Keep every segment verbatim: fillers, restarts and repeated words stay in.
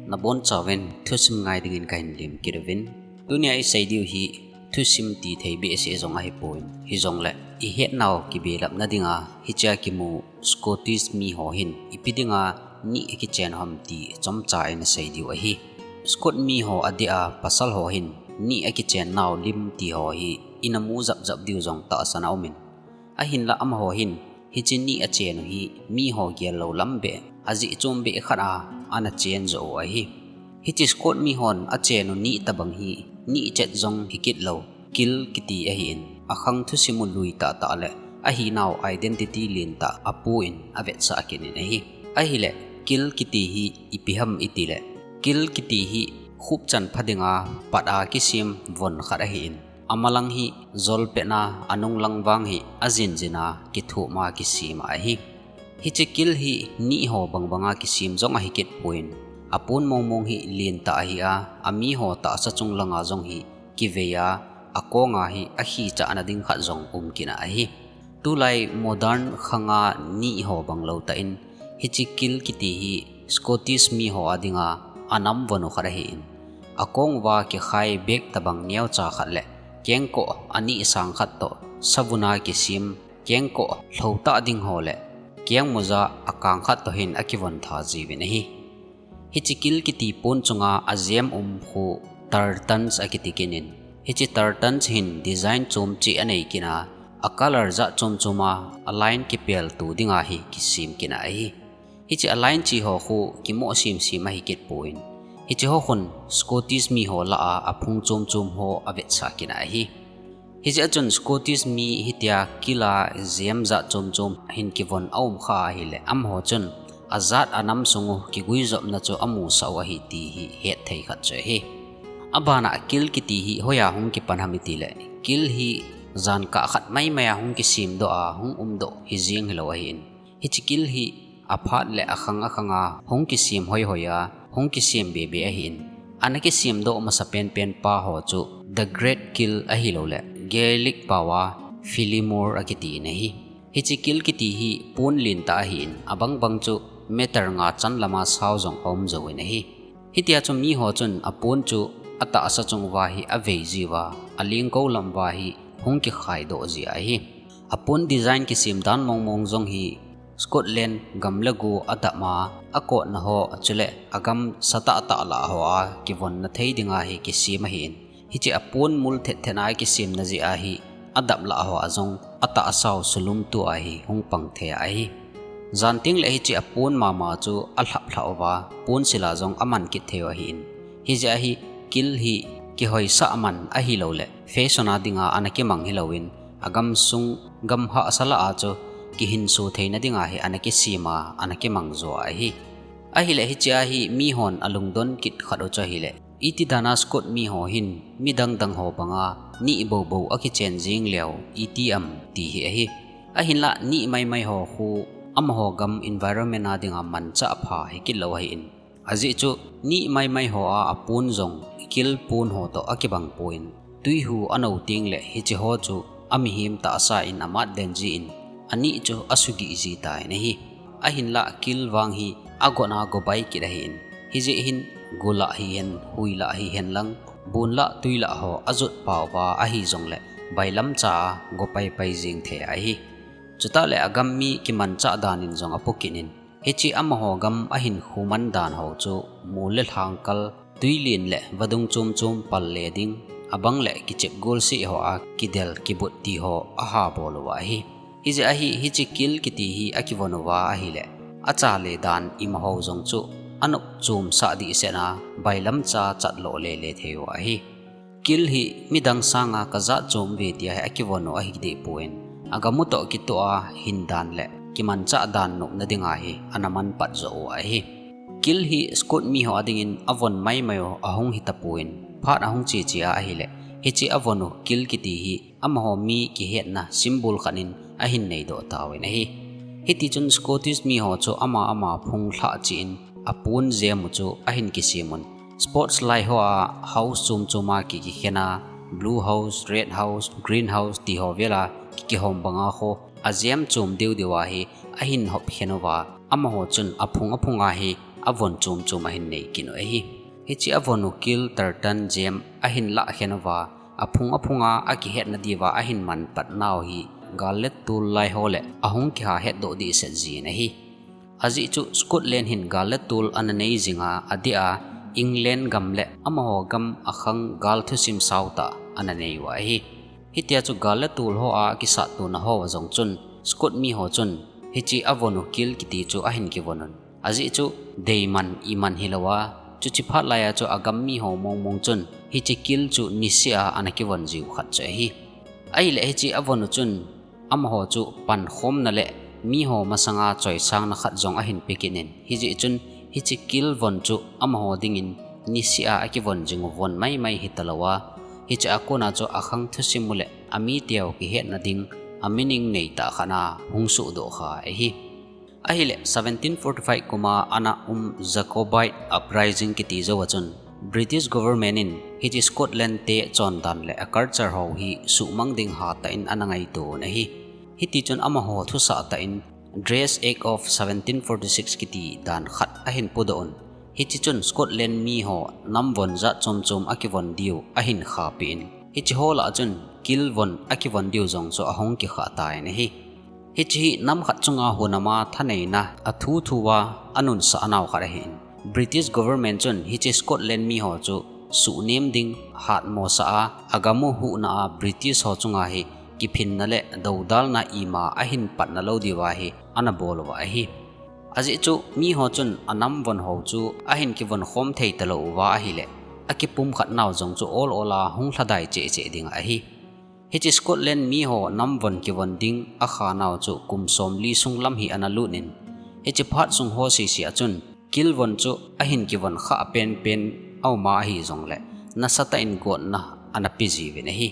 Nabonchauvin thusim ngai dingin kahin lemkit uvin. Tunia isei diu hi thusim tithei behseh jong ahipon, hijongle ihetnau kibelapna dinga hichea kimu Scottish miho hin ipi dinga nih akichen ham ti chomcha in isei diu ahi. Scot miho adeh a pasal ho hin nih akichennau lim tiho hi inamu japjap diu jong tahsan aumin. Ahinla amaho hin hiche nih achen u hi miho gel lou lam beh, ajeh chom beh khat a ana chen joh u ahi. Hiche Scot mihon achen u nih tobang hi nih chet jong hikit lou, kil kiti ahin, akhang thusim u lui tahtah le ahinau identity lentah apuin avetsah kit in ahi. Ahile, kil kiti hi ipi ham itile, kil kiti hi khupchan pha dinga pat a kisem von khat ahin, amalang hi jolpetna, anunglang vang hi ajinjin a kithum a kisem ahi. Hiche kil hi nih ho bangbanga kisem jong ahikit pon, apon mongmong hi lentah ahi a, amiho tahsa chung langa jong hi kivei a, akonga hi akhichahna ding khat jong um kit ahi. Tulai modern khanga nih ho banglou tah in, hiche kil kiti hi Scottish miho adinga anam von u khat ahin, akong uva kikhai bek tobang neocha khat le kengkoh anih sang khat toh savun a kisem kengkoh lhoutah ding ho le kengmoja akang khat toh hin akivon tha jiuvin ahi. Hiche kil kiti pon chunga ajem um khu tartans akiti kit in, hiche tartans hin design chom cheh anei kit a, a color jat chom chom a, a line kipeltu dinga hi kisem kit ahi. Hiche a line cheh ho khu kimoh semsem ahikit pon, hiche ho khun Scottish miho lah a aphung chom chom ho avetsah kit ahi. Hijeh a chun Scottish mi hitia kil a jem jat chom chom hin kivon aum kha ahile, amaho chun ajat anam sung u kiguijopna chu amusah u ahi ti hi hetthei khat chu ahi. Abana kil kiti hi hoiya hung kipan ham itile, kil hi jankah khat maimai a hung kisemdoh a hung umdoh hijeng hilou ahin, hiche kil hi aphat le akhang akhang a hung kisem hoihoi a hung kisem bebe ahin, ana kisemdoh masa penpen pa ho chu The Great Kill ahiloule Gaelic pao a Phillimore akiti in ahi. Hiche kil kiti hi pon lentah ahin, abangbang chu meter nga chan lama sao jong aum jouvin ahi. Hitia chu miho chun apon chu atahsa chung uva hi avei jiuva, alengkou lam uva hi hung kikhaidoh ji ahi. Apon design kisem dan mongmong jong hi Scotland gam le go adap a, akotna ho chule agam satahtah lah ho a kivonna thei dinga hi kisem ahin, hiche apon mul thetthet a kisemna jeh a hi adap lah ho a jong atahsau sulumtu a hi hung pang thei ahi. Jan tengle hiche apon mama chu alhaplhah uva, pon sil a jong aman kit thei u ahin, hijeh a hi kil hi kihoisah man ahiloule fashion a dinga ana kimang hilouvin, agamsung gam hahsa lah a chu kihinso theina dinga hi ana kisem a, ana kimang jo ahi. Ahile hichea hi mihon alungdon kit khat u chu ahile, iti dana Scot miho hin midang dang ho banga nih boubou akichen jeng leu iti am ti hi ahi. Ahinla nih maimai ho khu amaho gam environment a dinga manchah pha hikit lou ahin, ajeh chu nih maimai ho a apon jong kil pon ho toh akibang pon, twihu anou tengle hiche ho chu amihem tahsa in amat den jin, anih chu asugih ji tan ahi. Ahinla kil vang hi agot a gobai kit ahin, hijeh hin go lah hihen, hui lah hihen lang, bon lah twi lah ho ajot pao uva ahijongle bailamcha a go paipai jeng thei ahi. Chutah le agam mi kimanchah dan in jong apu kit in, hiche amaho gam ahinkho man dan ho chu mol le lhangkal, twilen le vadung chom chom pal le ding, abang le kichep golseh ho a kidel kibut ti ho aha bol uva ahi. Hijeh a hi hiche kil kiti hi akivon uva ahile, acha le dan imaho jong chu anop chomsah dihset a bailamcha chatloh lele thei u ahi. Kil hi midang sanga kajat chom uve tia hi akivon u ahi dehpon, agam u toh kitoh a hin dan le kimanchah dan nopna dinga hi ana manpat joh u ahi. Kil hi Scot miho adingin avon maimai u ahung hitapon, phat ahung cheche a ahile, hiche avon u kil kiti hi amaho mi kihetna symbol khat in ahin neidoh tauvin ahi. Hitichun Scottish miho chu ama ama phung lhah cheh in apon jem u chu ahin kisem un, sports lai ho a house chom chom a ki kikhen a, blue house, red house, green house ti ho vel a ki kihom banga kho ajem chom deu deu a hi ahin hop khen uva, amaho chun aphung aphung a hi avon chom chom ahin nei kit u ahi. Hiche avon u kil tartan jem ahin lah khen uva, aphung aphunga akihetna diuva ahin manpat nau hi gal le tol lai ho le ahung kiha hetdoh dehset jin ahi. Ajeh chu Scotland hin gal le tol ana nei jinga, adeh a England gam le amaho gam akhang gal thusim sautah ana nei uva ahi. Hitia chu gal le tol hoa kisat tona hoa jong chun Scot miho chun hiche avon u kil kiti chu ahin kivon un. Ajeh chu deiman iman hilouva, chuche phat laiya chu agam miho mong mong chun hiche kil chu niseh a ana kivon jiu khat chu ahi. Ahile hiche avon u chun amaho chu pankhomna le miho masanga choisangna khat jong ahin pe kit in, hijeh chun hiche kil von chu amaho dingin niseh a akivon jing u von maimai hitalouva, hiche a kona chu akhang thusim u le amiteu kihetna ding a meaning neitah khat a hung sohdoh kha ahi. Ahile seventeen forty-five kuma ana um Jacobite uprising kiti jouva chun British government in hiche Scotland te chondan le a culture ho hi suhmang ding hatah in ana ngaito un ahi. Hitichun amaho thusah tah in Dress Act of seventeen forty-six kiti dan khat ahin pudoh un. Hiche chun Scotland miho namvon jat chom chom akivon diu ahin khahpeh in, hicheho lah a chun kilvon akivon diu jong chu ahung kikhah tan ahi. Hiche hi nam khat chunga hunama thaneina athu thu a anunsah nau khat ahin, British government chun hiche Scotland miho chu suhnem ding hatmosah a, agam u huhna a British ho chunga hi kiphinna le doudalna ima ahin patna lou diuva hi ana bol uva ahi. Ajeh chu miho chun anamvon ho chu ahin kivon khom thei talou uva ahile, akipumkhat nau jong chu ol ol a hung lhadai cheh cheh ding ahi. Hiche Scotland miho namvon kivon ding akha nau chu kum somli sung lam hi ana lut in, hiche phat sung ho sese a chun kilvon chu ahin kivon khah penpen auma ahijongle, nasatah in gotna ana pe jiuvin ahi.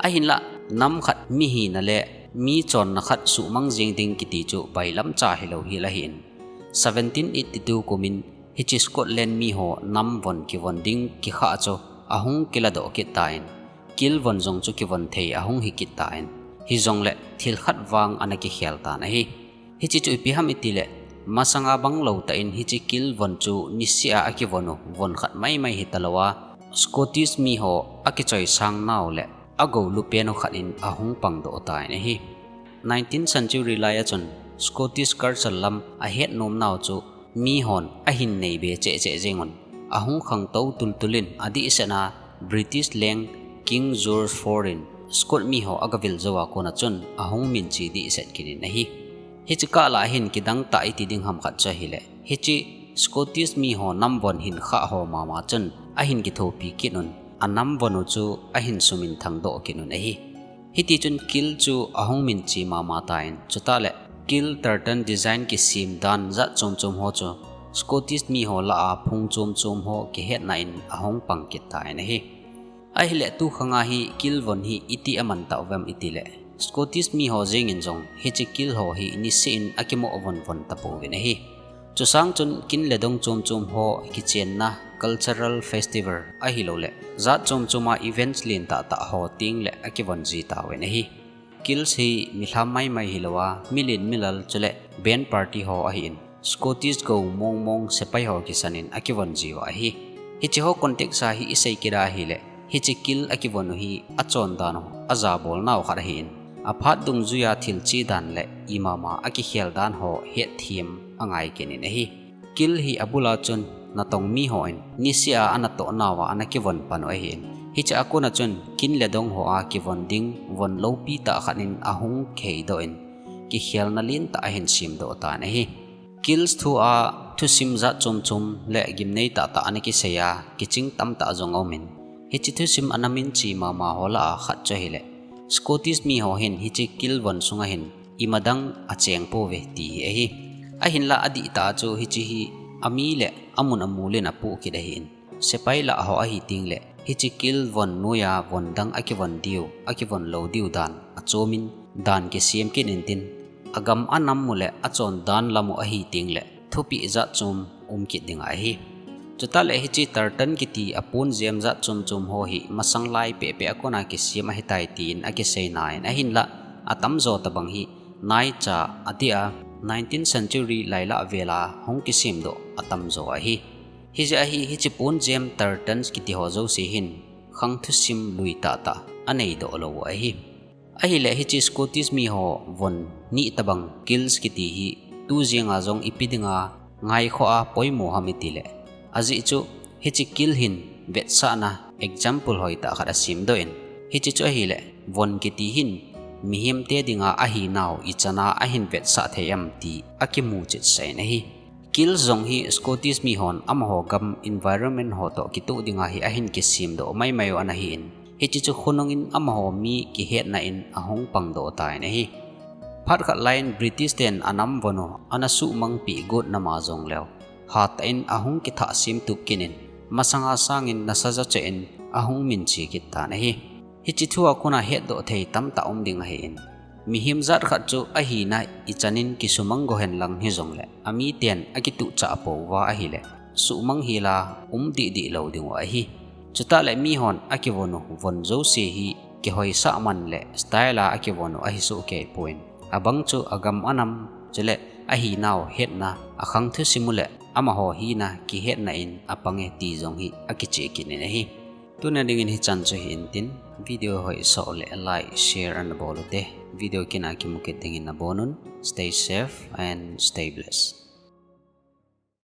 Ahinlah, nam khat mihina le mi chonna khat suhmang jeng ding kiti chu bailamcha hilou hel ahin, seventeen eighty-two kumin hiche Scotland miho namvon kivon ding kikhah chu ahung kiladoh kit tan, kilvon jong chu kivon thei ahung hi kit tan, hijongle thil khat vang ana kikhel tan ahi. Hiche chu ipi ham itile, masanga banglou tah in hiche kilvon chu niseh a akivon u von khat maimai hitalouva, Scottish miho akichoisang nau le agou lupen u khat in ahung pangdoh tan ahi. Nineteenth century lai a chun Scottish culture lam ahetnom nau chu mihon ahin neibe cheh cheh jengun, ahung khangtou tultul in adehset a British leng King George four in Scot miho agavil jouva kona chun ahung minche dehset kit in ahi. Hiche kah lah a hin kidang tah iti ding ham khat chu ahile, hiche Scottish miho namvon hin khah ho mama chun ahin kithopi kit un, anamvon u chu ahin suminthang doh kit un ahi. Hitichun kil chu ahung minche mama tan, chutah le kil tartan design kisem dan jat chom chom ho chu Scottish miho lah a phung chom chom ho kihetna in ahung pang kit tan ahi. Ahile tukhanga hi kilvon hi iti aman tah uvem itile, Scottish miho jengin jong hiche kil ho hi niseh in akimoh von von tapouvin ahi. Chusang chun kin le dong chom chom ho kichenna cultural festival ahiloule jat chom choma events lentah tah ho tengle akivon ji tauvin ahi. Kils hi milham maimai hilouva, milen milal chule band party ho ahin, Scottish gou mong mong sepai ho kisan in akivon jiuva ahi. Hiche ho context a hi isei kit a ahile, hiche kil akivon u hi achondan u ajabol nau khat ahin, aphat dungjuia thil che dan le imama akikhel dan ho hetthem angai kit in ahi. Kil hi abul a chun natong miho in niseh a anatoh nauva ana kivon pan u ahin, hiche a kona chun kin le dong hoa kivon ding von loupi tah khat in ahung kiheidoh in, kikhelna lentah ahin semdoh tan ahi. Kils thu a thusim jat chom chom le gimnei tah tah ana kisei a, kiching tamtah jong aumin, hiche thusim ana minche mama ho lah a khat chu ahile, Scottish miho hin hiche kilvon sunga hin ima dang acheng pouve ti hi ahi. Ahinla adihtah a chu hiche hi ami le amun amol in apoh kit ahin, sepai lah ho ahi tengle hiche kilvon noiya von dang akivon diu, akivon lou diu dan achomin, dan kisem kit intin, agam anam u le achondan lam u ahi tengle thupeh jat chom um kit ding ahi. Chutah le hiche tartan kiti apon jem jat chom chom ho hi masang lai pehpeh a kona kisem ahitai tin akisei nan, ahinla atamjo tobang hi naicha adeh a nineteenth century lailah vel a hung kisemdoh atamjo ahi. Hijeh a hi hiche pon jem tartans kiti ho jouse hin khang thusim lui tahtah anei doh lou u ahi. Ahileh hiche Scottish miho von ni tobang kills kiti hi tu jenga jong ipi dinga ngaikhoh a poimo ham itileh, ajeh chu hiche kill hin vetsahna example hoitah khat asemdoh in, hiche chu ahileh von kiti hin mihemte dinga ahinau ichan a ahin vetsah thei em ti akimu chetsah in ahi. Kill jong hi Scottish mihon amaho gam environment ho toh kitoh dinga hi ahin kisemdoh maimai u ana hin, hiche chu khonung in amaho mi kihetna in ahung pangdoh tan ahi. Phat khat laiyin British ten anam von u ana suhmangpeh got nama jongleu, hatah in ahung kithah semtup kit in, masanga sangin nasaja cheh in ahung minche kit tan ahi. Hiche thua kona hetdoh thei tamtah um ding ahin, mihem jat khat chu ahina ichan in kisumang go henlang hijongleh amiten akituhchah pouva ahileh, suhmang hela um dihdih lou dingu ahi. Chutah leh mihon akivon u von jouse hi kihoisah man leh style a akivon u ahi sohkei poi. Abang chu agam anam, chuleh ahinau hetna, akhang thusim u leh amaho hina kihetna in apange ti jong hi akicheh kit in ahi. Tuni dingin hichan chu hi intin, video hoi soh leh like, share ana bol ute, video kina kimu kit dingin nabonun. Stay safe and stay blessed.